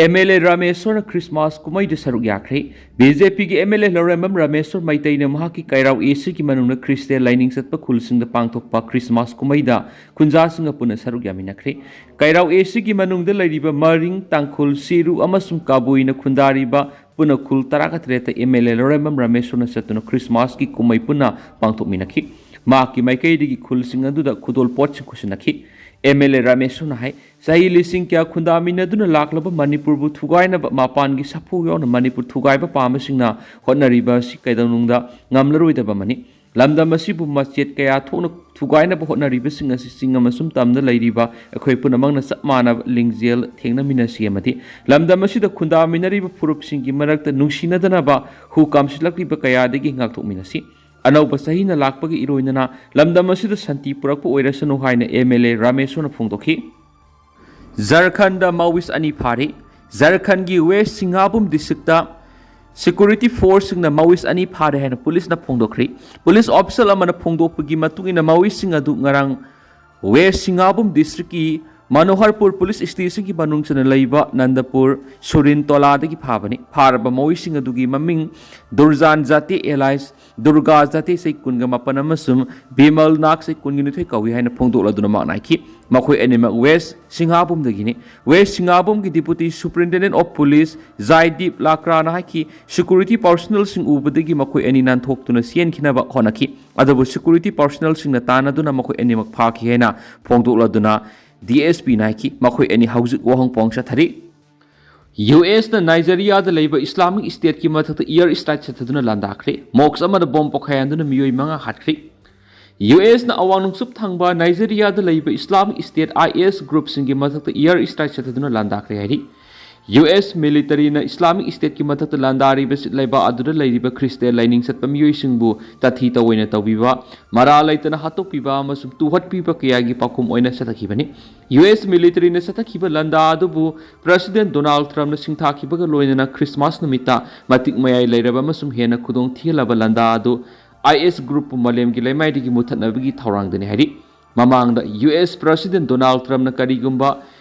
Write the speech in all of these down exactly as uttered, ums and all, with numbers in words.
M L A ꯔꯥꯃꯦꯁ꯭ꯋꯔꯅ Christmas ꯀꯨꯝꯍꯩꯗ ꯁꯔꯨꯛ ꯌꯥꯈ꯭ꯔꯦ꯫ B J ꯄꯤꯒꯤ ꯑꯦꯝ ꯑꯦꯜ ꯑꯦ ꯂꯧꯔꯦꯝꯕꯝ ꯔꯥꯃꯦꯁ꯭ꯋꯔ ꯃꯩꯇꯩꯅ ꯃꯍꯥꯛꯀꯤ ꯀꯩꯔꯥꯎ ꯑꯦ ꯁꯤꯒꯤ ꯃꯅꯨꯡꯗ ꯈ꯭ꯔꯤꯁꯇꯤꯌꯥꯟ ꯂꯥꯏꯅꯤꯡ ꯆꯠꯄ ꯈꯨꯜꯁꯤꯡꯗ ꯄꯥꯡꯊꯣꯛꯄ ꯈ꯭ꯔꯤꯁꯃꯥꯁ ꯀꯨꯝꯍꯩꯗ ꯈꯨꯟꯖꯥꯁꯤꯡꯒ ꯄꯨꯟꯅ ꯁꯔꯨꯛ ꯌꯥꯃꯤꯟꯅꯈ꯭ꯔꯦ꯫ ꯀꯩꯔꯥꯎ ꯑꯦ ꯁꯤꯒꯤ ꯃꯅꯨꯡꯗ ꯂꯩꯔꯤꯕ ꯃꯔꯤꯡ, ꯇꯥꯡꯈꯨꯜ, ꯁꯤꯔꯨ ꯑꯃꯁꯨꯡ ꯀꯕꯨꯏꯅ ꯈꯨꯟꯗꯥꯔꯤꯕ ꯄꯨꯟꯅ ꯈꯨꯜ ꯇꯔꯥꯒ ꯇꯔꯦꯠꯇ ꯑꯦꯝ ꯑꯦꯜ ꯑꯦ ꯂꯧꯔꯦꯝꯕꯝ ꯔꯥꯃꯦꯁ꯭ꯋꯔꯅ ꯆꯠꯇꯨꯅ ꯈ꯭ꯔꯤꯁꯃꯥꯁꯀꯤ ꯀꯨꯝꯍꯩ ꯄꯨꯟꯅ ꯄꯥꯡꯊꯣꯛꯃꯤꯟꯅꯈꯤ꯫ ꯃꯍꯥꯛꯀꯤ ꯃꯥꯏꯀꯩꯗꯒꯤ ꯈꯨꯜꯁꯤꯡ ꯑꯗꯨꯗ ꯈꯨꯗꯣꯜꯄꯣꯠꯁꯤꯡ ꯈꯨꯠꯁꯤꯟꯅꯈꯤ꯫ ꯑꯦꯝ ꯑꯦꯜ ꯑꯦ ꯔꯥꯃꯦꯁ꯭ꯋꯔꯅ ꯍꯥꯏ, ꯆꯍꯤ ꯂꯤꯁꯤꯡ ꯀꯌꯥ ꯈꯨꯟꯗꯥꯃꯤꯟꯅꯗꯨꯅ ꯂꯥꯛꯂꯕ ꯃꯅꯤꯄꯨꯔꯕꯨ ꯊꯨꯒꯥꯏꯅꯕ ꯃꯄꯥꯟꯒꯤ ꯁꯥꯐꯨ ꯌꯥꯎꯅ ꯃꯅꯤꯄꯨꯔ ꯊꯨꯒꯥꯏꯕ ꯄꯥꯝꯕꯁꯤꯡꯅ ꯍꯣꯠꯅꯔꯤꯕ ꯑꯁꯤ ꯀꯩꯗꯧꯅꯨꯡꯗ ꯉꯝꯂꯔꯣꯏꯗꯕ ꯑꯃꯅꯤ꯫ ꯂꯝꯗꯝ ꯑꯁꯤꯕꯨ ꯃꯆꯦꯠ ꯀꯌꯥ ꯊꯣꯛꯅ ꯊꯨꯒꯥꯏꯅꯕ ꯍꯣꯠꯅꯔꯤꯕꯁꯤꯡ ꯑꯁꯤ ꯆꯤꯡ ꯑꯃꯁꯨꯡ ꯇꯝꯗ ꯂꯩꯔꯤꯕ ꯑꯩꯈꯣꯏ ꯄꯨꯝꯅꯃꯛꯅ ꯆꯞ ꯃꯥꯟꯅꯕ ꯂꯤꯡꯖꯦꯜ ꯊꯦꯡꯅꯃꯤꯟꯅꯁꯤ ꯑꯃꯗꯤ ꯂꯝꯗꯝ ꯑꯁꯤꯗ ꯈꯨꯟꯗꯥꯃꯤꯟꯅꯔꯤꯕ ꯐꯨꯔꯨꯞꯁꯤꯡꯒꯤ ꯃꯔꯛꯇ ꯅꯨꯡꯁꯤꯅꯗꯅꯕ ꯍꯨ ꯀꯥꯝꯁꯤꯜꯂꯛꯂꯤꯕ ꯀꯌꯥꯗꯒꯤ ꯉꯥꯛꯊꯣꯛꯃꯤꯟꯅꯁꯤ꯫ ꯑꯅꯧꯕ ꯆꯍꯤꯅ ꯂꯥꯛꯄꯒꯤ ꯏꯔꯣꯏꯅꯅ ꯂꯝꯗꯝ ꯑꯁꯤꯗ ꯁꯥꯟꯇꯤ ꯄꯨꯔꯛꯄ ꯑꯣꯏꯔꯁꯅꯨ ꯍꯥꯏꯅ ꯑꯦꯝ ꯑꯦꯜ ꯑꯦ ꯔꯥꯃꯦꯁ꯭ꯋꯔꯅ ꯐꯣꯡꯗꯣꯛꯈꯤ꯫ ꯖꯔꯈꯟꯗ ꯃꯥꯑꯣꯏꯁ꯭ꯠ ꯑꯅꯤ ꯐꯥꯔꯤ꯫ ꯖꯔꯈꯟꯗꯒꯤ ꯋꯦꯁ꯭ꯠ ꯁꯤꯡꯍꯥꯕꯨꯝ ꯗꯤꯁꯇ꯭ꯔꯤꯛꯇ ꯁꯦꯀ꯭ꯌꯨꯔꯤꯇꯤ ꯐꯣꯔꯁꯁꯤꯡꯅ ꯃꯥꯑꯣꯏꯁ꯭ꯠ ꯑꯅꯤ ꯐꯥꯔꯦ ꯍꯥꯏꯅ ꯄꯨꯂꯤꯁꯅ ꯐꯣꯡꯗꯣꯛꯈ꯭ꯔꯤ꯫ ꯄꯨꯂꯤꯁ ꯑꯣꯐꯤꯁꯤꯌꯦꯜ ꯑꯃꯅ ꯐꯣꯡꯗꯣꯛꯄꯒꯤ ꯃꯇꯨꯡ ꯏꯟꯅ ꯃꯥꯑꯣꯏꯁ꯭ꯠꯁꯤꯡ ꯑꯗꯨ ꯉꯔꯥꯡ ꯋꯦꯁ꯭ꯠ ꯁꯤꯡꯍꯥꯕꯨꯝ ꯗꯤꯁꯇ꯭ꯔꯤꯛꯀꯤ ꯃꯅꯣꯍꯔꯄꯨꯔ ꯄꯨꯂꯤꯁ ꯁ꯭ꯇꯦꯁꯟꯒꯤ ꯃꯅꯨꯡ ꯆꯟꯅ ꯂꯩꯕ ꯅꯟꯗꯄꯨꯔ ꯁꯨꯔꯤꯟ ꯇꯣꯂꯥꯗꯒꯤ ꯐꯥꯕꯅꯤ꯫ ꯐꯥꯔꯕ ꯃꯥꯑꯣꯏꯁ꯭ꯠꯁꯤꯡ ꯑꯗꯨꯒꯤ ꯃꯃꯤꯡ ꯗꯨꯔꯖꯥꯟ ꯖꯥꯇꯦ ꯑꯦꯂꯥꯏꯁ ꯗꯨꯔꯒꯥ ꯖꯥꯇꯦ ꯆꯍꯤ ꯀꯨꯟꯒ ꯃꯥꯄꯟ ꯑꯃꯁꯨꯡ ꯕꯤꯃꯜ ꯅꯥꯒ ꯆꯍꯤ ꯀꯨꯟꯒ ꯅꯤꯊꯣꯏ ꯀꯧꯏ ꯍꯥꯏꯅ ꯐꯣꯡꯗꯣꯛꯂꯗꯨꯅ ꯃꯥꯛꯅ ꯍꯥꯏꯈꯤ꯫ ꯃꯈꯣꯏ ꯑꯅꯤꯃꯛ ꯋꯦꯁ꯭ꯠ ꯁꯤꯡꯍꯥꯕꯨꯝꯗꯒꯤꯅꯤ꯫ ꯋꯦꯁ꯭ꯠ ꯁꯤꯡꯍꯥꯕꯨꯝꯒꯤ deputy superintendent of police Jaideep ꯂꯥꯀ꯭ꯔꯥꯅ ꯍꯥꯏꯈꯤ, ꯁꯦꯀ꯭ꯌꯨꯔꯤꯇꯤ ꯄꯥꯔꯁꯣꯅꯦꯜꯁꯤꯡ ꯎꯕꯗꯒꯤ ꯃꯈꯣꯏ ꯑꯅꯤ ꯅꯥꯟꯊꯣꯛꯇꯨꯅ ꯆꯦꯟꯈꯤꯅꯕ ꯍꯣꯠꯅꯈꯤ꯫ ꯑꯗꯨꯕꯨ ꯁꯦꯀ꯭ꯌꯨꯔꯤꯇꯤ ꯄꯥꯔꯁꯣꯅꯦꯜꯁꯤꯡꯅ ꯇꯥꯟꯅꯗꯨꯅ ꯃꯈꯣꯏ ꯑꯅꯤꯃꯛ ꯐꯥꯈꯤ ꯍꯥꯏꯅ ꯐꯣꯡꯗꯣꯛꯂꯗꯨꯅ ꯗꯤ ꯑꯦꯁ ꯄꯤꯅ ꯍꯥꯏꯈꯤ꯫ ꯃꯈꯣꯏ ꯑꯅꯤ ꯍꯧꯖꯤꯛ ꯋꯥꯍꯪ ꯄꯥꯎꯍꯪ ꯆꯠꯊꯔꯤ꯫ ꯌꯨ ꯑꯦꯁꯅ ꯅꯥꯏꯖꯦꯔꯤꯌꯥꯗ ꯂꯩꯕ ꯏꯁꯂꯥꯃꯤꯛ ꯁ꯭ꯇꯦꯠꯀꯤ ꯃꯊꯛꯇ ꯑꯦꯌꯔ ꯁ꯭ꯇ꯭ꯔꯥꯏꯛ ꯆꯠꯊꯗꯨꯅ ꯂꯥꯟꯗꯥꯈ꯭ꯔꯦ꯫ ꯃꯣꯛꯁ ꯑꯃꯗ ꯕꯣꯝ ꯄꯣꯈꯥꯏꯍꯟꯗꯨꯅ ꯃꯤꯑꯣꯏ ꯃꯉꯥ ꯍꯥꯠꯈ꯭ꯔꯦ꯫ ꯌꯨ ꯑꯦꯁꯅ ꯑꯋꯥꯡ ꯅꯣꯡꯆꯨꯞ ꯊꯪꯕ ꯅꯥꯏꯖꯦꯔꯤꯌꯥꯗ ꯂꯩꯕ ꯏꯁꯂꯥꯃꯤꯛ ꯁ꯭ꯇꯦꯠ ꯑꯥꯏ ꯑꯦꯁ ꯒ꯭ꯔꯨꯞꯁꯤꯡꯒꯤ ꯃꯊꯛꯇ ꯑꯦꯌꯔ ꯁ꯭ꯇ꯭ꯔꯥꯏꯛ ꯆꯠꯊꯗꯨꯅ ꯂꯥꯟꯗꯥꯈ꯭ꯔꯦ ꯍꯥꯏꯔꯤ꯫ ꯌꯨ ꯑꯦꯁ ꯃꯤꯂꯤꯇꯔꯤꯅ ꯏꯁꯂꯥꯃꯤꯛ ꯁ꯭ꯇꯦꯠꯀꯤ ꯃꯊꯛꯇ ꯂꯥꯟꯗꯥꯔꯤꯕ ꯁꯤꯠ ꯂꯩꯕꯥꯛ ꯑꯗꯨꯗ ꯂꯩꯔꯤꯕ ꯈ꯭ꯔꯤꯁꯇꯤꯌꯥꯟ ꯂꯥꯏꯅꯤꯡ ꯆꯠꯄ ꯃꯤꯑꯣꯏꯁꯤꯡꯕꯨ ꯇꯥꯊꯤ ꯇꯧꯑꯣꯏꯅ ꯇꯧꯕꯤꯕ, ꯃꯔꯥꯜ ꯂꯩꯇꯅ ꯍꯥꯠꯇꯣꯛꯄꯤꯕ ꯑꯃꯁꯨꯡ ꯇꯨꯍꯠꯄꯤꯕ ꯀꯌꯥꯒꯤ ꯄꯥꯎꯈꯨꯝ ꯑꯣꯏꯅ ꯆꯠꯊꯈꯤꯕꯅꯤ꯫ ꯌꯨ ꯑꯦꯁ ꯃꯤꯂꯤꯇꯔꯤꯅ ꯆꯠꯊꯈꯤꯕ ꯂꯥꯟꯗꯥ ꯑꯗꯨꯕꯨ ꯄ꯭ꯔꯦꯁꯤꯗꯦꯟꯠ ꯗꯣꯅꯥꯜꯗ ꯇ꯭ꯔꯝꯞꯅ ꯁꯤꯡꯊꯥꯈꯤꯕꯒ ꯂꯣꯏꯅꯅ ꯈ꯭ꯔꯤꯁꯃꯥꯁ ꯅꯨꯃꯤꯠꯇ ꯃꯇꯤꯛ ꯃꯌꯥꯏ ꯂꯩꯔꯕ ꯑꯃꯁꯨꯡ ꯍꯦꯟꯅ ꯈꯨꯗꯣꯡ ꯊꯤꯍꯜꯂꯕ ꯂꯥꯟꯗꯥ ꯑꯗꯨ ꯑꯥꯏ ꯑꯦꯁ ꯒ꯭ꯔꯨꯞꯄꯨ ꯃꯥꯂꯦꯝꯒꯤ ꯂꯩꯃꯥꯏꯗꯒꯤ ꯃꯨꯠꯊꯠꯅꯕꯒꯤ ꯊꯧꯔꯥꯡꯗꯅꯤ ꯍꯥꯏꯔꯤ꯫ ꯃꯃꯥꯡꯗ ꯌꯨ ꯑꯦꯁ ꯄ꯭ꯔꯦꯁꯤꯗꯦꯟꯠ ꯗꯣꯅꯥꯜꯗ ꯇ꯭ꯔꯝꯞꯅ ꯀꯔꯤꯒꯨꯝꯕ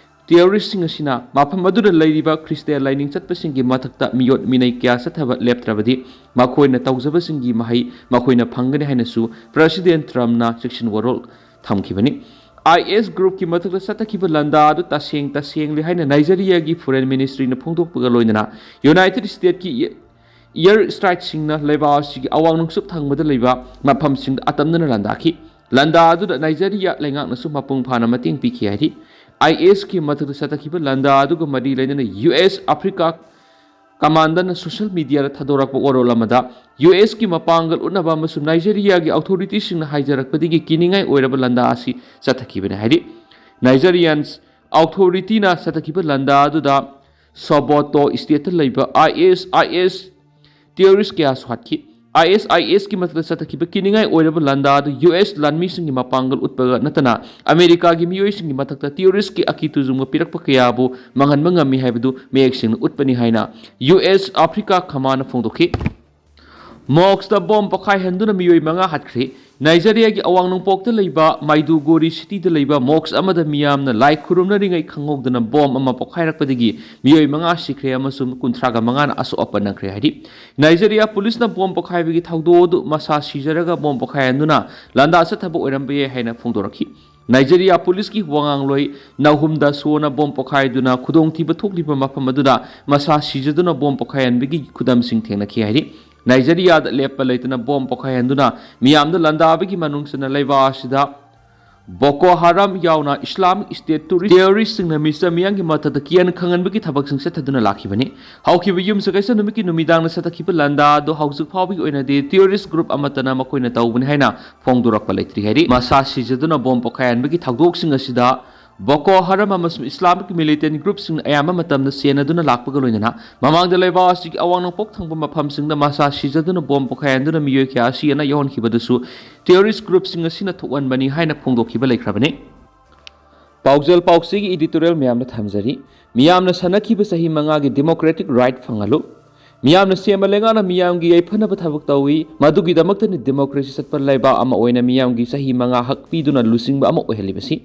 ꯇꯦꯔꯣꯔꯤꯁꯁꯤꯡ ꯑꯁꯤꯅ ꯃꯐꯝ ꯑꯗꯨꯗ ꯂꯩꯔꯤꯕ ꯈ꯭ꯔꯤꯁꯇꯤꯌꯥꯟ ꯂꯥꯏꯅꯤꯡ ꯆꯠꯄꯁꯤꯡꯒꯤ ꯃꯊꯛꯇ ꯃꯤꯑꯣꯠ ꯃꯤꯅꯩ ꯀꯌꯥ ꯆꯠꯊꯕ ꯂꯦꯞꯇ꯭ꯔꯕꯗꯤ ꯃꯈꯣꯏꯅ ꯇꯧꯖꯕꯁꯤꯡꯒꯤ ꯃꯍꯩ ꯃꯈꯣꯏꯅ ꯐꯪꯒꯅꯤ ꯍꯥꯏꯅꯁꯨ ꯄ꯭ꯔꯁꯤꯗꯦꯟ ꯇ꯭ꯔꯝꯞꯅ ꯆꯦꯛꯁꯤꯟ ꯋꯥꯔꯣꯜ ꯊꯝꯈꯤꯕꯅꯤ꯫ ꯑꯥꯏ ꯑꯦꯁ ꯒ꯭ꯔꯨꯞꯀꯤ ꯃꯊꯛꯇ ꯆꯠꯊꯈꯤꯕ ꯂꯥꯟꯗꯥ ꯑꯗꯨ ꯇꯁꯦꯡ ꯇꯁꯦꯡꯂꯦ ꯍꯥꯏꯅ ꯅꯥꯏꯖꯔꯤꯌꯥꯒꯤ ꯐꯣꯔꯦꯟ ꯃꯤꯅꯤꯁꯇ꯭ꯔꯤꯅ ꯐꯣꯡꯗꯣꯛꯄꯒ ꯂꯣꯏꯅꯅ ꯌꯨꯅꯥꯏꯇꯦꯗ ꯁ꯭ꯇꯦꯠꯀꯤ ꯏꯌꯔ ꯁ꯭ꯇ꯭ꯔꯥꯏꯛꯁꯤꯡꯅ ꯂꯩꯕꯥꯛ ꯑꯁꯤꯒꯤ ꯑꯋꯥꯡ ꯅꯣꯡꯆꯨꯞ ꯊꯪꯕꯗ ꯂꯩꯕ ꯃꯐꯝꯁꯤꯡꯗ ꯑꯇꯝꯅꯅ ꯂꯥꯟꯗꯥꯈꯤ꯫ ꯂꯥꯟꯗꯥ ꯑꯗꯨꯗ ꯅꯥꯏꯖꯔꯤꯌꯥ ꯂꯩꯉꯥꯛꯅꯁꯨ ꯃꯄꯨꯡ ꯐꯥꯅ ꯃꯇꯦꯡ ꯄꯤꯈꯤ ꯍꯥꯏꯔꯤ꯫ ꯑꯥꯏ ꯑꯦꯁꯀꯤ ꯃꯊꯛꯇ ꯆꯠꯊꯈꯤꯕ ꯂꯥꯟꯗꯥ ꯑꯗꯨꯒ ꯃꯔꯤ ꯂꯩꯅꯅ ꯌꯨ ꯑꯦꯁ ꯑꯐ꯭ꯔꯤꯀꯥ ꯀꯃꯥꯟꯗꯅ ꯁꯣꯁꯤꯌꯦꯜ ꯃꯤꯗꯤꯌꯥꯗ ꯊꯥꯗꯣꯔꯛꯄ ꯋꯥꯔꯣꯜ ꯑꯃꯗ ꯌꯨ ꯑꯦꯁꯀꯤ ꯃꯄꯥꯡꯒꯜ ꯎꯠꯅꯕ ꯑꯃꯁꯨꯡ ꯅꯥꯏꯖꯦꯔꯤꯌꯥꯒꯤ ꯑꯣꯊꯣꯔꯤꯇꯤꯁꯤꯡꯅ ꯍꯥꯏꯖꯔꯛꯄꯗꯒꯤ ꯀꯤꯅꯤꯡꯉꯥꯏ ꯑꯣꯏꯔꯕ ꯂꯥꯟꯗꯥ ꯑꯁꯤ ꯆꯠꯊꯈꯤꯕꯅꯤ ꯍꯥꯏꯔꯤ꯫ ꯅꯥꯏꯖꯦꯔꯤꯌꯥꯟ ꯑꯣꯊꯣꯔꯤꯇꯤꯅ ꯆꯠꯊꯈꯤꯕ ꯂꯥꯟꯗꯥ ꯑꯗꯨꯗ ꯁꯣꯕꯣꯇꯣ ꯁ꯭ꯇꯦꯠꯇ ꯂꯩꯕ ꯑꯥꯏ ꯑꯦꯁ ꯑꯥꯏ ꯑꯦꯁ ꯇꯦꯔꯣꯔꯤꯁ ꯀꯌꯥꯁꯨ ꯍꯥꯠꯈꯤ꯫ ꯑꯥꯏ ꯑꯦꯁ ꯑꯥꯏ ꯑꯦꯁꯀꯤ ꯃꯊꯛꯇ ꯆꯠꯊꯈꯤꯕ ꯀꯤꯅꯤꯡꯉꯥꯏ ꯑꯣꯏꯔꯕ ꯂꯥꯟꯗꯥ ꯑꯗꯨ ꯌꯨ ꯑꯦꯁ ꯂꯥꯟꯃꯤꯁꯤꯡꯒꯤ ꯃꯄꯥꯡꯒꯜ ꯎꯠꯄꯒ ꯅꯠꯇꯅ ꯑꯃꯦꯔꯤꯀꯥꯒꯤ ꯃꯤꯑꯣꯏꯁꯤꯡꯒꯤ ꯃꯊꯛꯇ ꯇꯦꯔꯣꯔꯤꯁꯀꯤ ꯑꯀꯤ ꯇꯨꯖꯨꯡꯕ ꯄꯤꯔꯛꯄ ꯀꯌꯥꯕꯨ ꯃꯥꯡꯍꯟꯕ ꯉꯝꯃꯤ ꯍꯥꯏꯕꯗꯨ ꯃꯌꯦꯛ ꯁꯦꯡꯅ ꯎꯠꯄꯅꯤ ꯍꯥꯏꯅ ꯌꯨ ꯑꯦꯁ ꯑꯐ꯭ꯔꯤꯀꯥ ꯀꯃꯥꯟꯅ ꯐꯣꯡꯗꯣꯛꯈꯤ꯫ ꯃꯣꯛꯁꯇ ꯕꯣꯝ ꯄꯣꯈꯥꯏꯍꯟꯗꯨꯅ ꯃꯤꯑꯣꯏ ꯃꯉꯥ ꯍꯥꯠꯈ꯭ꯔꯦ꯫ ꯅꯥꯏꯖꯦꯔꯤꯌꯥꯒꯤ ꯑꯋꯥꯡ ꯅꯣꯡꯄꯣꯛꯇ ꯂꯩꯕ ꯃꯥꯏꯗꯨꯒꯣꯔꯤ ꯁꯤꯇꯤꯗ ꯂꯩꯕ ꯃꯣꯛꯁ ꯑꯃꯗ ꯃꯤꯌꯥꯝꯅ ꯂꯥꯏ ꯈꯨꯔꯨꯝꯅꯔꯤꯉꯩ ꯈꯪꯍꯧꯗꯅ ꯕꯣꯝ ꯑꯃ ꯄꯣꯈꯥꯏꯔꯛꯄꯗꯒꯤ ꯃꯤꯑꯣꯏ ꯃꯉꯥ ꯁꯤꯈ꯭ꯔꯦ ꯑꯃꯁꯨꯡ ꯀꯨꯟꯊ꯭ꯔꯥꯒ ꯃꯉꯥꯅ ꯑꯁꯣꯛ ꯑꯄꯟ ꯅꯪꯈ꯭ꯔꯦ ꯍꯥꯏꯔꯤ꯫ ꯅꯥꯏꯖꯦꯔꯤꯌꯥ ꯄꯨꯂꯤꯁꯅ ꯕꯣꯝ ꯄꯣꯈꯥꯏꯕꯒꯤ ꯊꯧꯗꯣꯛ ꯑꯗꯨ ꯃꯁꯥ ꯁꯤꯖꯔꯒ ꯕꯣꯝ ꯄꯣꯈꯥꯏꯍꯟꯗꯨꯅ ꯂꯥꯟꯗꯥ ꯆꯠꯊꯕ ꯑꯣꯏꯔꯝꯕ ꯌꯥꯏ ꯍꯥꯏꯅ ꯐꯣꯡꯗꯣꯔꯛꯈꯤ꯫ ꯅꯥꯏꯖꯦꯔꯤꯌꯥ ꯄꯨꯂꯤꯁꯀꯤ ꯋꯥꯉꯥꯡꯂꯣꯏ ꯅꯍꯨꯝꯗ ꯁꯣꯅ ꯕꯣꯝ ꯄꯣꯈꯥꯏꯗꯨꯅ ꯈꯨꯗꯣꯡꯊꯤꯕ ꯊꯣꯛꯂꯤꯕ ꯃꯐꯝ ꯑꯗꯨꯗ ꯃꯁꯥ ꯁꯤꯖꯗꯨꯅ ꯕꯣꯝ ꯄꯣꯈꯥꯏꯍꯟꯕꯒꯤ ꯈꯨꯗꯝꯁꯤꯡ ꯊꯦꯡꯅꯈꯤ ꯍꯥꯏꯔꯤ꯫ ꯅꯥꯏꯖꯦꯔꯤꯌꯥꯗ ꯂꯦꯞꯄ ꯂꯩꯇꯅ ꯕꯣꯝ ꯄꯣꯈꯥꯏꯍꯟꯗꯨꯅ ꯃꯤꯌꯥꯝꯗ ꯂꯥꯟꯗꯥꯕꯒꯤ ꯃꯅꯨꯡ ꯆꯟꯅ ꯂꯩꯕꯥꯛ ꯑꯁꯤꯗ ꯕꯣꯀꯣ ꯍꯔꯥꯝ ꯌꯥꯎꯅ ꯏꯁꯂꯥꯃꯤꯛ ꯁ꯭ꯇꯦꯠ ꯇꯨꯔꯤꯁ ꯇꯦꯔꯣꯔꯤꯁꯁꯤꯡꯅ ꯃꯤꯆꯝ ꯃꯤꯌꯥꯝꯒꯤ ꯃꯊꯛꯇ ꯀꯤꯍꯟ ꯈꯪꯍꯟꯕꯒꯤ ꯊꯕꯛꯁꯤꯡ ꯆꯠꯊꯗꯨꯅ ꯂꯥꯛꯈꯤꯕꯅꯤ꯫ ꯍꯧꯈꯤꯕ ꯌꯨꯝꯁꯀꯩꯁ ꯅꯨꯃꯤꯠꯀꯤ ꯅꯨꯃꯤꯗꯥꯡꯗ ꯆꯠꯊꯈꯤꯕ ꯂꯥꯟꯗꯥ ꯑꯗꯨ ꯍꯧꯖꯤꯛ ꯐꯥꯎꯕꯒꯤ ꯑꯣꯏꯅꯗꯤ ꯇꯦꯔꯣꯔꯤꯁ ꯒ꯭ꯔꯨꯞ ꯑꯃꯠꯇꯅ ꯃꯈꯣꯏꯅ ꯇꯧꯕꯅꯤ ꯍꯥꯏꯅ ꯐꯣꯡꯗꯣꯔꯛꯄ ꯂꯩꯇ꯭ꯔꯤ ꯍꯥꯏꯔꯤ꯫ ꯃꯁꯥ ꯁꯤꯖꯗꯨꯅ ꯕꯣꯝ ꯄꯣꯈꯥꯏꯍꯟꯕꯒꯤ ꯊꯧꯗꯣꯛꯁꯤꯡ ꯑꯁꯤꯗ ꯕꯣꯀꯣ ꯍꯔꯝ ꯑꯃꯁꯨꯡ ꯏꯁꯂꯥꯃꯤꯛ ꯃꯤꯂꯤꯇꯦꯟ ꯒ꯭ꯔꯨꯞꯁꯤꯡꯅ ꯑꯌꯥꯝꯕ ꯃꯇꯝꯗ ꯆꯦꯟꯅꯗꯨꯅ ꯂꯥꯛꯄꯒ ꯂꯣꯏꯅꯅ ꯃꯃꯥꯡꯗ ꯂꯩꯕꯥꯛ ꯑꯁꯤꯒꯤ ꯑꯋꯥꯡ ꯅꯣꯡꯄꯣꯛ ꯊꯪꯕ ꯃꯐꯝꯁꯤꯡꯗ ꯃꯁꯥ ꯁꯤꯖꯗꯨꯅ ꯕꯣꯝ ꯄꯣꯈꯥꯏꯍꯟꯗꯨꯅ ꯃꯤꯑꯣꯏ ꯀꯌꯥ ꯑꯁꯤ ꯑꯅꯥ ꯌꯧꯍꯟꯈꯤꯕꯗꯨꯁꯨ ꯇꯦꯔꯣꯔꯤꯁ ꯒ꯭ꯔꯨꯞꯁꯤꯡ ꯑꯁꯤꯅ ꯊꯣꯛꯍꯟꯕꯅꯤ ꯍꯥꯏꯅ ꯐꯣꯡꯗꯣꯛꯈꯤꯕ ꯂꯩꯈ꯭ꯔꯕꯅꯤ꯫ ꯄꯥꯎꯖꯦꯜ ꯄꯥꯎꯆꯦꯒꯤ ꯏꯗꯤꯇꯣꯔꯤꯌꯦꯜ ꯃꯌꯥꯝꯗ ꯊꯝꯖꯔꯤ꯫ ꯃꯤꯌꯥꯝꯅ ꯁꯥꯟꯅꯈꯤꯕ ꯆꯍꯤ ꯃꯉꯥꯒꯤ ꯗꯦꯃꯣꯀ꯭ꯔꯦꯇꯤꯛ ꯔꯥꯏꯠ ꯐꯪꯍꯜꯂꯨ꯫ ꯃꯤꯌꯥꯝꯅ ꯁꯦꯝꯕ ꯂꯩꯉꯥꯛꯅ ꯃꯤꯌꯥꯝꯒꯤ ꯌꯥꯏꯐꯅꯕ ꯊꯕꯛ ꯇꯧꯏ꯫ ꯃꯗꯨꯒꯤꯗꯃꯛꯇꯅꯤ ꯗꯦꯃꯣꯀ꯭ꯔꯦꯁꯤ ꯆꯠꯄ ꯂꯩꯕꯥꯛ ꯑꯃ ꯑꯣꯏꯅ ꯃꯤꯌꯥꯝꯒꯤ ꯆꯍꯤ ꯃꯉꯥ ꯍꯛ ꯄꯤꯗꯨꯅ ꯂꯨꯆꯤꯡꯕ ꯑꯃ ꯑꯣꯏꯍꯜꯂꯤꯕꯁꯤ꯫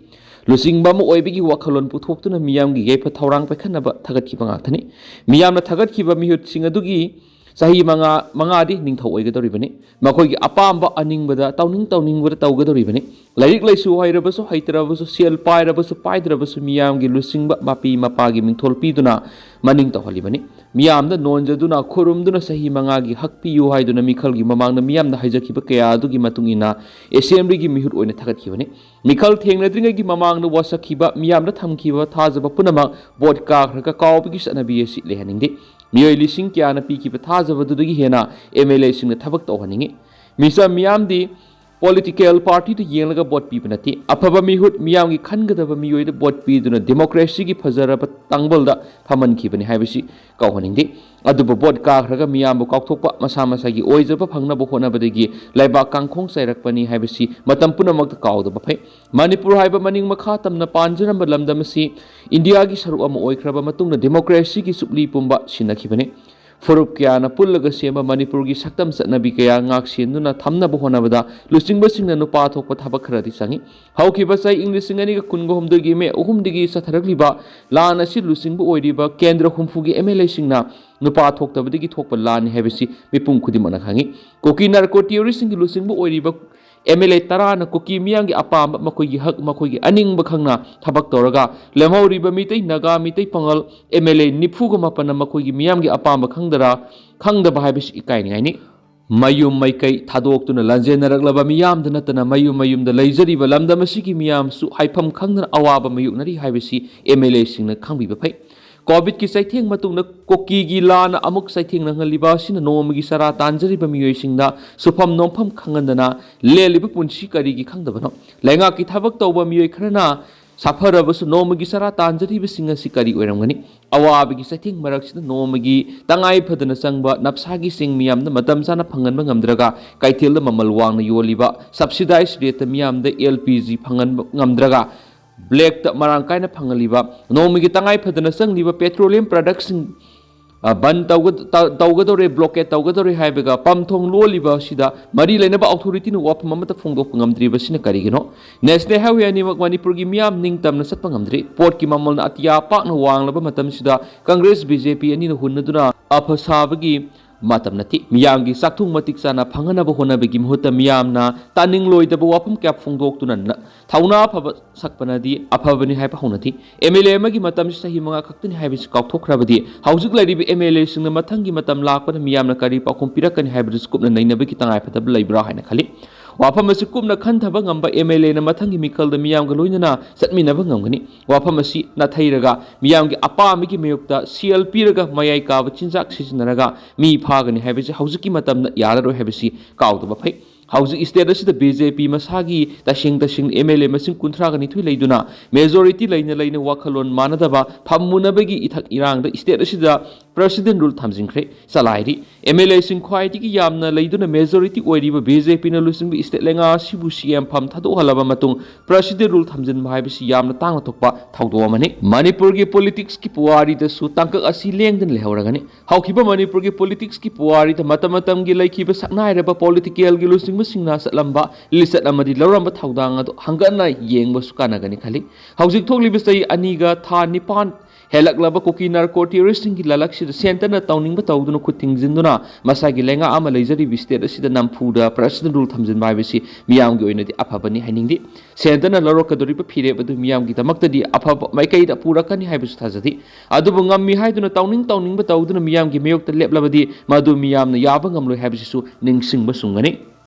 ꯂꯨꯆꯤꯡꯕ ꯑꯃ ꯑꯣꯏꯕꯒꯤ ꯋꯥꯈꯜꯂꯣꯟ ꯄꯨꯊꯣꯛꯇꯨꯅ ꯃꯤꯌꯥꯝꯒꯤ ꯌꯥꯏꯐ ꯊꯧꯔꯥꯡ ꯄꯥꯏꯈꯠꯅꯕ ꯊꯥꯒꯠꯈꯤꯕ ꯉꯥꯛꯇꯅꯤ꯫ ꯃꯤꯌꯥꯝꯅ ꯊꯥꯒꯠꯈꯤꯕ ꯃꯤꯍꯨꯠꯁꯤꯡ ꯑꯗꯨꯒꯤ ꯆꯍꯤ ꯃꯉꯥ, ꯃꯉꯥꯗꯤ ꯅꯤꯡꯊꯧ ꯑꯣꯏꯒꯗꯧꯔꯤꯕꯅꯤ꯫ ꯃꯈꯣꯏꯒꯤ ꯑꯄꯥꯝꯕ ꯑꯅꯤꯡꯕꯗ, ꯇꯧꯅꯤꯡ ꯇꯧꯅꯤꯡꯕꯗ ꯇꯧꯒꯗꯧꯔꯤꯕꯅꯤ꯫ ꯂꯥꯏꯔꯤꯛ ꯂꯥꯏꯁꯨ ꯍꯩꯔꯕꯁꯨ ꯍꯩꯇ꯭ꯔꯕꯁꯨ, ꯁꯦꯜ ꯄꯥꯏꯔꯕꯁꯨ ꯄꯥꯏꯗ꯭ꯔꯕꯁꯨ, ꯃꯤꯌꯥꯝꯒꯤ ꯂꯨꯆꯤꯡꯕ ꯃꯄꯤ ꯃꯄꯥꯒꯤ ꯃꯤꯡꯊꯣꯜ ꯄꯤꯗꯨꯅ ꯃꯅꯤꯡ ꯇꯧꯍꯜꯂꯤꯕꯅꯤ꯫ ꯃꯤꯌꯥꯝꯗ ꯅꯣꯟꯖꯗꯨꯅ, ꯈꯨꯔꯨꯝꯗꯨꯅ ꯆꯍꯤ ꯃꯉꯥꯒꯤ ꯍꯛ ꯄꯤꯌꯨ ꯍꯥꯏꯗꯨꯅ ꯃꯤꯈꯜꯒꯤ ꯃꯃꯥꯡꯗ ꯃꯤꯌꯥꯝꯅ ꯍꯥꯏꯖꯈꯤꯕ ꯀꯌꯥ ꯑꯗꯨꯒꯤ ꯃꯇꯨꯡ ꯏꯟꯅ ꯑꯦꯁꯦꯝꯕ꯭ꯂꯤꯒꯤ ꯃꯤꯍꯨꯠ ꯑꯣꯏꯅ ꯊꯥꯒꯠꯈꯤꯕꯅꯤ꯫ ꯃꯤꯈꯜ ꯊꯦꯡꯅꯗ꯭ꯔꯤꯉꯩꯒꯤ ꯃꯃꯥꯡꯗ ꯋꯥꯁꯛꯈꯤꯕ, ꯃꯤꯌꯥꯝꯗ ꯊꯝꯈꯤꯕ ꯊꯥꯖꯕ ꯄꯨꯝꯅꯃꯛ ꯚꯣꯠ ꯀꯥꯈ꯭ꯔꯒ ꯀꯥꯎꯕꯒꯤ ꯆꯠꯅꯕꯤ ꯑꯁꯤ ꯂꯩꯍꯟꯅꯤꯡꯗꯦ꯫ ꯃꯤꯑꯣꯏ ꯂꯤꯁꯤꯡ ꯀꯌꯥꯅ ꯄꯤꯈꯤꯕ ꯊꯥꯖꯕꯗꯨꯗꯒꯤ ꯍꯦꯟꯅ ꯑꯦꯝ ꯑꯦꯜ ꯑꯦꯁꯤꯡꯅ ꯊꯕꯛ ꯇꯧꯍꯟꯅꯤꯡꯏ꯫ ꯃꯤꯆꯝ ꯃꯤꯌꯥꯝꯗꯤ ꯄꯣꯂꯤꯇꯤꯀꯦꯜ ꯄꯥꯔꯇꯤꯗ ꯌꯦꯡꯂꯒ ꯚꯣꯠ ꯄꯤꯕ ꯅꯠꯇꯦ꯫ ꯑꯐꯕ ꯃꯤꯍꯨꯠ, ꯃꯤꯌꯥꯝꯒꯤ ꯈꯟꯒꯗꯕ ꯃꯤꯑꯣꯏꯗ ꯚꯣꯠ ꯄꯤꯗꯨꯅ ꯗꯦꯃꯣꯀ꯭ꯔꯦꯁꯤꯒꯤ ꯐꯖꯔꯕ ꯇꯥꯡꯕꯜꯗ ꯐꯝꯍꯟꯈꯤꯕꯅꯤ ꯍꯥꯏꯕꯁꯤ ꯀꯥꯎꯍꯟꯅꯤꯡꯗꯦ꯫ ꯑꯗꯨꯕꯨ ꯚꯣꯠ ꯀꯥꯈ꯭ꯔꯒ ꯃꯤꯌꯥꯝꯕꯨ ꯀꯥꯎꯊꯣꯛꯄ, ꯃꯁꯥ ꯃꯁꯥꯒꯤ ꯑꯣꯏꯖꯕ ꯐꯪꯅꯕ ꯍꯣꯠꯅꯕꯗꯒꯤ ꯂꯩꯕꯥꯛ ꯀꯥꯡꯈꯣꯡ ꯆꯥꯏꯔꯛꯄꯅꯤ ꯍꯥꯏꯕꯁꯤ ꯃꯇꯝ ꯄꯨꯝꯅꯃꯛꯇ ꯀꯥꯎꯗꯕ ꯐꯩ꯫ ꯃꯅꯤꯄꯨꯔ ꯍꯥꯏꯕ ꯃꯅꯤꯡ ꯃꯈꯥ ꯇꯝꯅ ꯄꯥꯟꯖꯔꯝꯕ ꯂꯝꯗꯝ ꯑꯁꯤ ꯏꯟꯗꯤꯌꯥꯒꯤ ꯁꯔꯨꯛ ꯑꯃ ꯑꯣꯏꯈ꯭ꯔꯕ ꯃꯇꯨꯡꯗ ꯗꯦꯃꯣꯀ꯭ꯔꯦꯁꯤꯒꯤ ꯆꯨꯞꯂꯤ ꯄꯨꯝꯕ ꯁꯤꯟꯅꯈꯤꯕꯅꯤ꯫ ꯐꯨꯔꯨꯞ ꯀꯌꯥꯅ ꯄꯨꯜꯂꯒ ꯁꯦꯝꯕ ꯃꯅꯤꯄꯨꯔꯒꯤ ꯁꯛꯇꯝ ꯆꯠꯅꯕꯤ ꯀꯌꯥ ꯉꯥꯛꯁꯦꯟꯗꯨꯅ ꯊꯝꯅꯕ ꯍꯣꯠꯅꯕꯗ ꯂꯨꯆꯤꯡꯕꯁꯤꯡꯅ ꯅꯨꯄꯥ ꯊꯣꯛꯄ ꯊꯕꯛ ꯈꯔꯗꯤ ꯆꯪꯏ꯫ ꯍꯧꯈꯤꯕ ꯆꯍꯤ ꯏꯪ ꯂꯤꯁꯤꯡ ꯑꯅꯤꯒ ꯀꯨꯟꯒ ꯍꯨꯝꯗꯣꯏꯒꯤ ꯃꯦ ꯑꯍꯨꯝꯗꯒꯤ ꯆꯠꯊꯔꯛꯂꯤꯕ ꯂꯥꯟ ꯑꯁꯤ ꯂꯨꯆꯤꯡꯕ ꯑꯣꯏꯔꯤꯕ ꯀꯦꯟꯗ꯭ꯔ ꯍꯨꯝꯐꯨꯒꯤ ꯑꯦꯝ ꯑꯦꯜ ꯑꯦꯁꯤꯡꯅ ꯅꯨꯄꯥ ꯊꯣꯛꯇꯕꯗꯒꯤ ꯊꯣꯛꯄ ꯂꯥꯟꯅꯤ ꯍꯥꯏꯕꯁꯤ ꯃꯤꯄꯨꯝ ꯈꯨꯗꯤꯡꯃꯛꯅ ꯈꯪꯏ꯫ ꯀꯨꯀꯤ ꯅꯥꯔꯀꯣ ꯇꯦꯔꯣꯔꯤꯁꯁꯤꯡꯒꯤ ꯂꯨꯆꯤꯡꯕ ꯑꯣꯏꯔꯤꯕ ꯑꯦꯝ ꯑꯦꯜ ꯑꯦ ꯇꯔꯥꯅ ꯀꯨꯀꯤ ꯃꯤꯌꯥꯝꯒꯤ ꯑꯄꯥꯝꯕ, ꯃꯈꯣꯏꯒꯤ ꯍꯛ, ꯃꯈꯣꯏꯒꯤ ꯑꯅꯤꯡꯕ ꯈꯪꯅ ꯊꯕꯛ ꯇꯧꯔꯒ ꯂꯦꯝꯍꯧꯔꯤꯕ ꯃꯤꯇꯩ, ꯅꯥꯒꯥ, ꯃꯤꯇꯩ ꯄꯥꯉꯜ ꯑꯦꯝ ꯑꯦꯜ ꯑꯦ ꯅꯤꯐꯨꯒ ꯃꯥꯄꯟꯅ ꯃꯈꯣꯏꯒꯤ ꯃꯤꯌꯥꯝꯒꯤ ꯑꯄꯥꯝꯕ ꯈꯪꯗꯔꯥ, ꯈꯪꯗꯕ ꯍꯥꯏꯕꯁꯤ ꯏꯀꯥꯏꯅꯤꯡꯉꯥꯏꯅꯤ꯫ ꯃꯌꯨꯝ ꯃꯩꯀꯩ ꯊꯥꯗꯣꯛꯇꯨꯅ ꯂꯥꯟꯖꯦꯟꯅꯔꯛꯂꯕ ꯃꯤꯌꯥꯝꯗ ꯅꯠꯇꯅ ꯃꯌꯨꯝ ꯃꯌꯨꯝꯗ ꯂꯩꯖꯔꯤꯕ ꯂꯝꯗꯝ ꯑꯁꯤꯒꯤ ꯃꯤꯌꯥꯝꯁꯨ ꯍꯥꯏꯐꯝ ꯈꯪꯗꯅ ꯑꯋꯥꯕ ꯃꯥꯌꯣꯛꯅꯔꯤ ꯍꯥꯏꯕꯁꯤ ꯑꯦꯝ ꯑꯦꯜ ꯑꯦꯁꯤꯡꯅ ꯈꯪꯕꯤꯕ ꯐꯩ꯫ ꯀꯣꯚꯤꯗꯀꯤ ꯆꯩꯊꯦꯡ ꯃꯇꯨꯡꯗ ꯀꯨꯀꯤꯒꯤ ꯂꯥꯟꯅ ꯑꯃꯨꯛ ꯆꯩꯊꯦꯡ ꯅꯪꯍꯜꯂꯤꯕ ꯑꯁꯤꯅ ꯅꯣꯡꯃꯒꯤ ꯆꯔꯥ ꯇꯥꯟꯖꯔꯤꯕ ꯃꯤꯑꯣꯏꯁꯤꯡꯗ ꯁꯨꯐꯝ ꯅꯣꯝꯐꯝ ꯈꯪꯍꯟꯗꯅ ꯂꯦꯜꯂꯤꯕ ꯄꯨꯟꯁꯤ ꯀꯔꯤꯒꯤ ꯈꯪꯗꯕꯅꯣ? ꯂꯩꯉꯥꯛꯀꯤ ꯊꯕꯛ ꯇꯧꯕ ꯃꯤꯑꯣꯏ ꯈꯔꯅ ꯁꯥꯐꯔꯕꯁꯨ ꯅꯣꯡꯃꯒꯤ ꯆꯔꯥ ꯇꯥꯟꯖꯔꯤꯕꯁꯤꯡ ꯑꯁꯤ ꯀꯔꯤ ꯑꯣꯏꯔꯝꯒꯅꯤ? ꯑꯋꯥꯕꯒꯤ ꯆꯩꯊꯦꯡ ꯃꯔꯛꯁꯤꯗ ꯅꯣꯡꯃꯒꯤ ꯇꯉꯥꯏ ꯐꯗꯅ ꯆꯪꯕ ꯅꯞꯁꯥꯒꯤ ꯆꯦꯡ ꯃꯤꯌꯥꯝꯗ ꯃꯇꯝ ꯆꯥꯅ ꯐꯪꯍꯟꯕ ꯉꯝꯗ꯭ꯔꯒ ꯀꯩꯊꯦꯜꯗ ꯃꯃꯜ ꯋꯥꯡꯅ ꯌꯣꯜꯂꯤꯕ, ꯁꯕꯁꯤꯗꯥꯏꯖ ꯔꯦꯠꯇ ꯃꯤꯌꯥꯝꯗ ꯑꯦꯜ ꯄꯤ ꯖꯤ ꯐꯪꯍꯟꯕ ꯉꯝꯗ꯭ꯔꯒ ꯕ꯭ꯂꯦꯛꯇ ꯃꯔꯥꯡ ꯀꯥꯏꯅ ꯐꯪꯍꯜꯂꯤꯕ, ꯅꯣꯡꯃꯒꯤ ꯇꯉꯥꯏ ꯐꯗꯅ ꯆꯪꯂꯤꯕ ꯄꯦꯇ꯭ꯔꯣꯂꯤꯌꯝ ꯄ꯭ꯔꯗꯛꯁꯤꯡ ꯑ, ꯕꯟ ꯇꯧꯒ-, ꯇ-, ꯇꯧꯒꯗꯧꯔꯦ, ꯕ꯭ꯂꯣꯀꯦꯠ ꯇꯧꯒꯗꯧꯔꯦ ꯍꯥꯏꯕꯒ ꯄꯝꯊꯣꯡ ꯂꯣꯜꯂꯤꯕ ꯑꯁꯤꯗ ꯃꯔꯤ ꯂꯩꯅꯕ ꯑꯣꯊꯣꯔꯤꯇꯤꯅ ꯋꯥꯐꯝ ꯑꯃꯠꯇ ꯐꯣꯡꯗꯣꯛꯄ ꯉꯝꯗ꯭ꯔꯤꯕꯁꯤꯅ ꯀꯔꯤꯒꯤꯅꯣ? ꯅꯦꯁꯅꯦꯜ ꯍꯥꯏꯋꯦ ꯑꯅꯤꯃꯛ ꯃꯅꯤꯄꯨꯔꯒꯤ ꯃꯤꯌꯥꯝ ꯅꯤꯡꯇꯝꯅ ꯆꯠꯄ ꯉꯝꯗ꯭ꯔꯤ꯫ ꯄꯣꯠꯀꯤ ꯃꯃꯜꯅ ꯑꯇꯤꯌꯥ ꯄꯥꯛꯅ ꯋꯥꯡꯂꯕ ꯃꯇꯝꯁꯤꯗ ꯀꯪꯒ꯭ꯔꯦꯁ ꯕꯤ ꯖꯦ ꯄꯤ ꯑꯅꯤꯅ ꯍꯨꯟꯅꯗꯨꯅ ꯑꯐ ꯁꯥꯕꯒꯤ ꯃꯇꯝ ꯅꯠꯇꯦ꯫ ꯃꯤꯌꯥꯝꯒꯤ ꯆꯥꯛꯊꯨꯡ ꯃꯇꯤꯛ ꯆꯥꯅ ꯐꯪꯍꯟꯅꯕ ꯍꯣꯠꯅꯕꯒꯤ ꯃꯍꯨꯠꯇ ꯃꯤꯌꯥꯝꯅ ꯇꯥꯅꯤꯡꯂꯣꯏꯗꯕ ꯋꯥꯐꯝ ꯀꯌꯥ ꯐꯣꯡꯗꯣꯛꯇꯨꯅ ꯅ-, ꯊꯧꯅꯥ ꯐꯕ ꯁꯛꯄꯅꯗꯤ ꯑꯐꯕꯅꯤ ꯍꯥꯏꯕ ꯍꯧꯅꯗꯦ꯫ ꯑꯦꯝ ꯑꯦꯜ ꯑꯦ ꯑꯃꯒꯤ ꯃꯇꯝꯁꯤ ꯆꯍꯤ ꯃꯉꯥ ꯈꯛꯇꯅꯤ ꯍꯥꯏꯕꯁꯤ ꯀꯥꯎꯊꯣꯛꯈ꯭ꯔꯕꯗꯤ ꯍꯧꯖꯤꯛ ꯂꯩꯔꯤꯕ ꯑꯦꯝ ꯑꯦꯜ ꯑꯦꯁꯤꯡꯅ ꯃꯊꯪꯒꯤ ꯃꯇꯝ ꯂꯥꯛꯄꯗ ꯃꯤꯌꯥꯝꯅ ꯀꯔꯤ ꯄꯥꯎꯈꯨꯝ ꯄꯤꯔꯛꯀꯅꯤ ꯍꯥꯏꯕꯗꯨꯁꯨ ꯀꯨꯞꯅ ꯅꯩꯅꯕꯒꯤ ꯇꯉꯥꯏꯐꯗꯕ ꯂꯩꯕ꯭ꯔꯥ ꯍꯥꯏꯅ ꯈꯜꯂꯤ꯫ ꯋꯥꯐꯝ ꯑꯁꯤ ꯀꯨꯞꯅ ꯈꯟꯊꯕ ꯉꯝꯕ ꯑꯦꯝ ꯑꯦꯜ ꯑꯦꯅ ꯃꯊꯪꯒꯤ ꯃꯤꯈꯜꯗ ꯃꯤꯌꯥꯝꯒ ꯂꯣꯏꯅꯅ ꯆꯠꯃꯤꯟꯅꯕ ꯉꯝꯒꯅꯤ꯫ ꯋꯥꯐꯝ ꯑꯁꯤ ꯅꯥꯊꯩꯔꯒ ꯃꯤꯌꯥꯝꯒꯤ ꯑꯄꯥꯝꯕꯒꯤ ꯃꯥꯌꯣꯛꯇ ꯁꯦꯜ ꯄꯤꯔꯒ ꯃꯌꯥꯏ ꯀꯥꯕ ꯆꯤꯟꯖꯥꯛ ꯁꯤꯖꯤꯟꯅꯔꯒ ꯃꯤ ꯐꯥꯒꯅꯤ ꯍꯥꯏꯕꯁꯤ ꯍꯧꯖꯤꯛꯀꯤ ꯃꯇꯝꯗ ꯌꯥꯔꯔꯣꯏ ꯍꯥꯏꯕꯁꯤ ꯀꯥꯎꯗꯕ ꯐꯩ꯫ ꯍꯧꯖꯤꯛ ꯁ꯭ꯇꯦꯠ ꯑꯁꯤꯗ ꯕꯤ ꯖꯦ ꯄꯤ ꯃꯁꯥꯒꯤ ꯇꯁꯦꯡ ꯇꯁꯦꯡꯅ ꯑꯦꯝ ꯑꯦꯜ ꯑꯦ ꯃꯁꯤꯡ ꯀꯨꯟꯊ꯭ꯔꯥꯒ ꯅꯤꯊꯣꯏ ꯂꯩꯗꯨꯅ ꯃꯦꯖꯣꯔꯤꯇꯤ ꯂꯩꯅ ꯂꯩꯅ ꯋꯥꯈꯜꯂꯣꯟ ꯃꯥꯟꯅꯗꯕ ꯐꯝꯃꯨꯅꯕꯒꯤ ꯏꯊꯛ ꯏꯔꯥꯡꯗ ꯁ꯭ꯇꯦꯠ ꯑꯁꯤꯗ ꯄ꯭ꯔꯦꯁꯤꯗꯦꯟ ꯔꯨꯜ ꯊꯝꯖꯤꯟꯈ꯭ꯔꯦ꯫ ꯆꯂꯥꯏꯔꯤ꯫ ꯑꯦꯝ ꯑꯦꯜ ꯑꯦꯁꯤꯡ ꯈ꯭ꯋꯥꯏꯗꯒꯤ ꯌꯥꯝꯅ ꯂꯩꯗꯨꯅ ꯃꯦꯖꯣꯔꯤꯇꯤ ꯑꯣꯏꯔꯤꯕ ꯕꯤ ꯖꯦ ꯄꯤꯅ ꯂꯨꯆꯤꯡꯕ ꯁ꯭ꯇꯦꯠ ꯂꯩꯉꯥꯛ ꯑꯁꯤꯕꯨ ꯁꯤ ꯑꯦꯝ ꯐꯝ ꯊꯥꯗꯣꯛꯍꯜꯂꯕ ꯃꯇꯨꯡ ꯄ꯭ꯔꯦꯁꯤꯗꯦꯟ ꯔꯨꯜ ꯊꯝꯖꯤꯟꯕ ꯍꯥꯏꯕꯁꯤ ꯌꯥꯝꯅ ꯇꯥꯡꯅ ꯊꯣꯛꯄ ꯊꯧꯗꯣꯛ ꯑꯃꯅꯤ꯫ ꯃꯅꯤꯄꯨꯔꯒꯤ ꯄꯣꯂꯤꯇꯤꯛꯁꯀꯤ ꯄꯨꯋꯥꯔꯤꯗꯁꯨ ꯇꯥꯡꯀꯛ ꯑꯁꯤ ꯂꯦꯡꯗꯅ ꯂꯩꯍꯧꯔꯒꯅꯤ꯫ ꯍꯧꯈꯤꯕ ꯃꯅꯤꯄꯨꯔꯒꯤ ꯄꯣꯂꯤꯇꯤꯛꯁꯀꯤ ꯄꯨꯋꯥꯔꯤꯗ ꯃꯇꯝ ꯃꯇꯝꯒꯤ ꯂꯩꯈꯤꯕ ꯁꯛꯅꯥꯏꯔꯕ ꯄꯣꯂꯤꯇꯤꯀꯦꯜꯒꯤ ꯂꯨꯆꯤꯡꯕꯁꯤꯡꯅ ꯆꯠꯂꯝꯕ ꯂꯤꯆꯠ ꯑꯃꯗꯤ ꯂꯧꯔꯝꯕ ꯊꯧꯗꯥꯡ ꯑꯗꯨ ꯍꯪꯒꯠꯅ ꯌꯦꯡꯕꯁꯨ ꯀꯥꯟꯅꯒꯅꯤ ꯈꯜꯂꯤ꯫ ꯍꯧꯖꯤꯛ ꯊꯣꯛꯂꯤꯕ ꯆꯍꯤ ꯑꯅꯤꯒ ꯊꯥ ꯅꯤꯄꯥꯟ ꯍꯦꯜꯂꯛꯂꯕ ꯀꯨꯀꯤ ꯅꯥꯔꯀꯣ ꯇꯦꯔꯣꯔꯤꯁꯁꯤꯡꯒꯤ ꯂꯥꯂꯛꯁꯤꯗ ꯁꯦꯟꯇꯔꯅ ꯇꯧꯅꯤꯡꯕ ꯇꯧꯗꯨꯅ ꯈꯨꯠ ꯊꯤꯡꯖꯤꯟꯗꯨꯅ ꯃꯁꯥꯒꯤ ꯂꯩꯉꯥꯛ ꯑꯃ ꯂꯩꯖꯔꯤꯕ ꯁ꯭ꯇꯦꯠ ꯑꯁꯤꯗ ꯅꯝꯐꯨꯗ ꯄ꯭ꯔꯦꯁꯤꯗꯦꯟ ꯔꯨꯜ ꯊꯝꯖꯤꯟꯕ ꯍꯥꯏꯕꯁꯤ ꯃꯤꯌꯥꯝꯒꯤ ꯑꯣꯏꯅꯗꯤ ꯑꯐꯕꯅꯤ ꯍꯥꯏꯅꯤꯡꯗꯦ꯫ ꯁꯦꯟꯇꯔꯅ ꯂꯧꯔꯛꯀꯗꯧꯔꯤꯕ ꯐꯤꯔꯦꯞ ꯑꯗꯨ ꯃꯤꯌꯥꯝꯒꯤꯗꯃꯛꯇꯗꯤ ꯑꯐꯕ ꯃꯥꯏꯀꯩꯗ ꯄꯨꯔꯛꯀꯅꯤ ꯍꯥꯏꯕꯁꯨ ꯊꯥꯖꯗꯦ꯫ ꯑꯗꯨꯕꯨ ꯉꯝꯃꯤ ꯍꯥꯏꯗꯨꯅ ꯇꯧꯅꯤꯡ ꯇꯧꯅꯤꯡꯕ ꯇꯧꯗꯨꯅ ꯃꯤꯌꯥꯝꯒꯤ ꯃꯥꯌꯣꯛꯇ ꯂꯦꯞꯂꯕꯗꯤ ꯃꯗꯨ ꯃꯤꯌꯥꯝꯅ ꯌꯥꯕ ꯉꯝꯂꯣꯏ ꯍꯥꯏꯕꯁꯤꯁꯨ ꯅꯤꯡꯁꯤꯡꯕ ꯆꯨꯝꯒꯅꯤ꯫